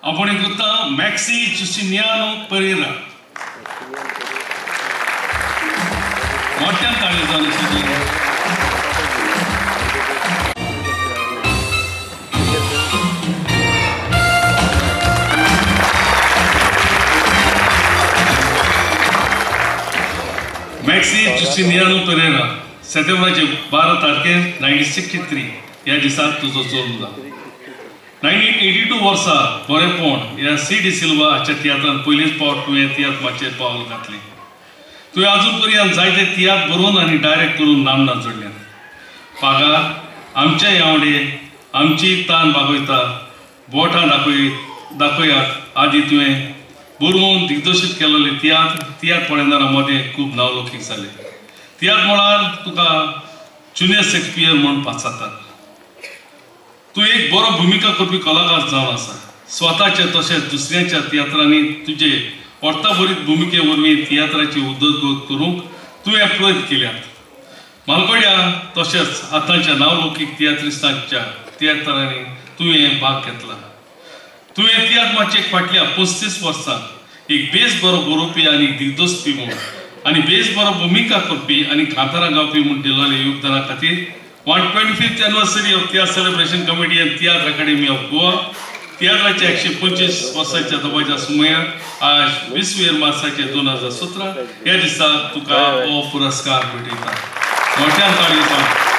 आपण करता मॅक्सी जुसिनियानो परेरा. मोठ्यान ताळयो जावन आशिल्ली. मॅक्सी जुसिनियानो परेरा सप्टेंबराचे 12 तारखेर 1963 ह्या दिसा तुजो जल्म जालो. 1982 वर्सा बरेपण ह्या सी डी सिल्वा हाच्या तियात्रान पयलीच फावट तुवें तियात्र माचयेर पावल घातलें. तुवें आजून पर्यंत जायते तियात्र बरोवन आनी डायरेक्ट करून नामना जोडल्यात. पागार आमचे यावडे आमची तान भागयता बोटां दाखयात आदी तुवें बरोवन दिग्दर्शीत केलेले तियात्र तियात्र पळयणाऱ्यां मदें खूब नांवलौकीक जाले. तियात्र म्हळ्यार तुका ज्युनियर शेक्सपियर म्हूण पाचारतात. तूं एक बरो भुमिका करपी कलाकार जावन आसा. स्वताच्या तशेंच दुसऱ्यांच्या तियात्रांनी तुजे अर्थाभरीत भुमिके वरवीं तियात्राची उदरगत करूंक तुवें प्रयत्न केल्यात. मालकोड्या तशेंच आतांच्या नांवलौकीक तियात्रिस्तांच्या तियात्रांनी तुवें भाग घेतला. तुवें तियात्र माचयेक फाटल्या 35 वर्सां एक बेस बरो बरोवपी आनी दिग्दर्शपी म्हूण आनी बेस बरो भुमिका करपी आनी कांतारां गावपी म्हूण दिल्ल्या योगदाना खातीर 125th anniversary of Tiatr Celebration Committee and Tiatr Academy of Goa तियात्राच्या 125 वर्साच्या दबाज्या सुमयाक आज 20 मार्चाचे 2017 ह्या दिसा तुका हो पुरस्कार भेटयता. मोठ्यान ताळयो.